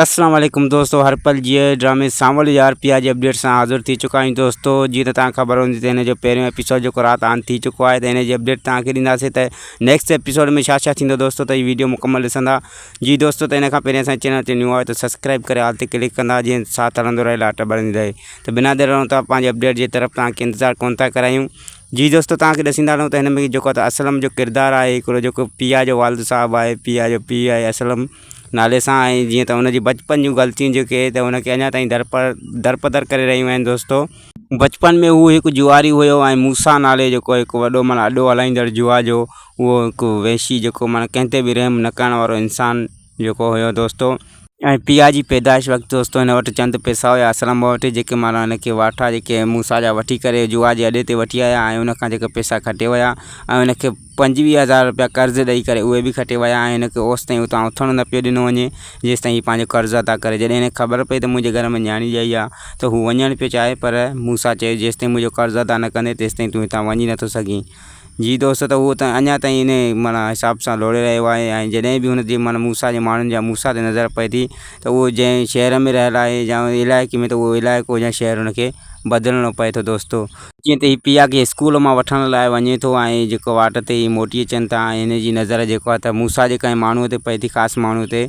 اسلام عليڪم دوستو هر پل جي ڊرامي سانول يار پيا جي اپڊيٽ سان حاضر ٿي چڪا آهيون دوستو جيئن ته توهان خبر هوندي ته هن جو پهريون ايپيسوڊ جيڪو رات آن ٿي چڪو آهي ته هن جي اپڊيٽ توهان کي ڏينداسين ته نيڪسٽ ايپيسوڊ ۾ ڇا ڇا ٿيندو دوستو ته هي ويڊيو مڪمل ڏسندا جي دوستو ته هن کان پهرين اسان چينل تي نيو آهيو ته سبسڪرائب ڪري آل تي ڪلڪ ڪندا جيئن ساٿ هلندو رهي لاٽ ٻرندي رهي ته بنا دير رهون ٿا پنهنجي اپڊيٽ جي طرف توهان کي انتظار ڪون ٿا ڪرايون جي دوستو توهان کي ڏسيندا هلون ته هن ۾ جيڪو آهي اسلم جو ڪردار آهي هڪڙو جيڪو پيا جو والد صاحب آهي پيا جو پيء آهي اسلم نالي سان ۽ جيئن ته هن جي بچپن جون غلطيون جيڪي ته هن کي اڃا تائين درپر درپدر ڪري رهيون آهن دوستو بچپن ۾ هو هڪ جواري هيو ۽ موسيٰ نالي جيڪو هڪ وڏو معنيٰ اڏو هلائيندڙ جوا جو اهو هڪ وحشي جيڪو معنيٰ ڪنهن تي به رحم نه ڪرڻ وارو انسان جيڪو هيو دوستو. ۽ پيا جي پيدائش وقت دوستو هن وٽ چند پئسا هيا اسلم وٽ جيڪي معنيٰ هن کي واٺا جيڪي موسيٰ جا وٺي ڪري جوا جي اڏي تي وٺي آيا ۽ ان کان جيڪي پئسا کٽي ويا ۽ هن کي پنجويهه هزار رپيا قرض ڏئي ڪري اهي به کٽي ويا ۽ هن کي اوستائين اتان اٿڻ نه پيو ڏنو وڃي جيستائين هي پنهنجو قرض ادا ڪري جڏهن هن کي خبر پئي ته منهنجي گهر ۾ نياڻي ڄائي آهي ته هو وڃڻ پيو چاهي پر موسيٰ چيو جيستائين منهنجو قرض ادا نه ڪندين تيستائين تون هتان وڃي نٿو سگهين جي دوست ته اهو ته اڃا تائين انهي معنيٰ حساب سان لوڙي رهيو آهي ۽ جڏهن به هن جي معنيٰ موسيٰ جي ماڻهن جا موسيٰ تي نظر پئي ٿي ته اهو جنهن شهر ۾ رهيل آهي يا علائقي ۾ ته اهو علائقو يا شهر هن کي بدلڻو پئي ٿو دوستو. جيئن ته هي پيا کي اسڪول مان وٺڻ لاء وڃي ٿو ۽ جيڪو واٽ تي هي موٽي اچن ٿا ۽ هن جي نظر جيڪو آهي ته موسيٰ جي ڪنهن ماڻهوء تي پئي ٿي خاص ماڻهوء تي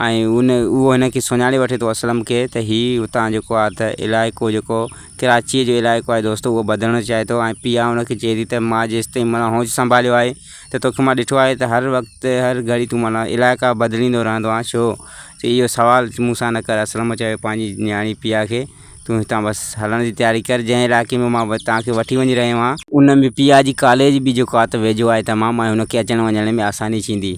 ۽ ان اهو هن کي سڃاڻي وٺي ٿو اسلم کي ته هي اتان جيڪو آهي ته علائقو جيڪو ڪراچيء جو علائقو آهي دوستو اهو بدلڻ چاهي ٿو ۽ پيا ان کي چئي ٿي ته مان جيستائين معنيٰ هوش سنڀاليو آهي ته توکي مان ڏٺو آهي ته هر وقت هر گهڙي تون معنيٰ علائقا بدليندو رهندو آهين ڇو چي اهو سوال مون سان نه ڪر اسلم چيو پنهنجي نياڻي پيا کي تون هتان بس هلڻ جي تياري ڪر جنهن علائقي ۾ مان توهان کي وٺي وڃي رهيو آهيان ان ۾ پيا جي ڪاليج به جيڪو آهي ته ويجهو آهي تمام ۽ هن کي اچڻ وڃڻ ۾ آساني ٿيندي.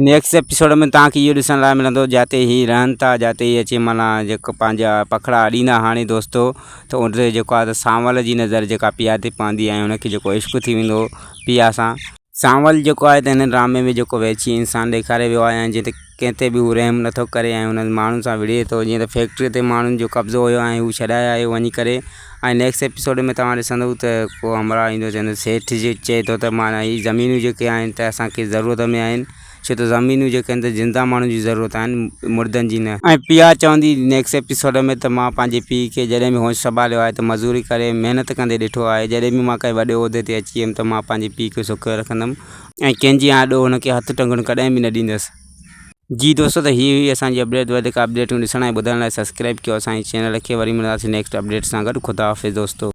نيڪسٽ ايپيسوڊ ۾ توهان کي اهو ڏسڻ لاء ملندو جاتي هي رهن ٿا جاتي هي اچي معنيٰ جيڪو پنهنجا پکڙا اڏيندا هاڻي دوستو ته ان تي جيڪو آهي سانول جي نظر جيڪا پيا تي پوندي ۽ هن کي جيڪو عشق ٿي ويندو پيا سان. سانول جيڪو آهي ته هن ڊرامي ۾ جيڪو وحشي انسان ڏيکاريو ويو آهي ۽ جنهن تي ڪنهن تي به هو رحم نٿو ڪري ۽ انهن ماڻهن سان وڙهي ٿو جيئن ته فيڪٽري تي ماڻهن جو قبضو هيو ۽ هو ڇڏائي آيو وڃي ڪري ۽ نيڪسٽ ايپيسوڊ ۾ توهان ڏسندو ته ڪو همراهه ايندو چوندو سيٺ جي چئي ٿو ته معنيٰ هي زمينون جيڪي آهن ته اسان کي ضرورت ۾ آهن ڇو ته زمينون جيڪي آهن ته زنده ماڻهن جي ضرورت آهن مردن جي نه. ۽ پيا چوندي نيڪسٽ ايپيسوڊ ۾ ته مان پنهنجي پيء کي جڏهن به هوش سنڀاليو آهي ته مزوري ڪري محنت ڪندي ڏٺو آهي جڏهن به مان ڪنهن وڏي عهدي تي اچي ويم ته مان پنهنجي پيء کي سکيو رکندم ۽ ڪنهن جي آڏو هن کي هٿ ٽنگڻ ڪڏهن به نه ڏيندس. جي دوستو ته هي هئي اسان جي اپڊيٽ وڌيڪ اپڊيٽون ڏسڻ ۽ ٻڌڻ لاء سبسڪرائب ڪيو اسان جي چينل کي وري ملنداسين نيڪسٽ اپڊيٽ سان گڏ خدا حافظ دوستو.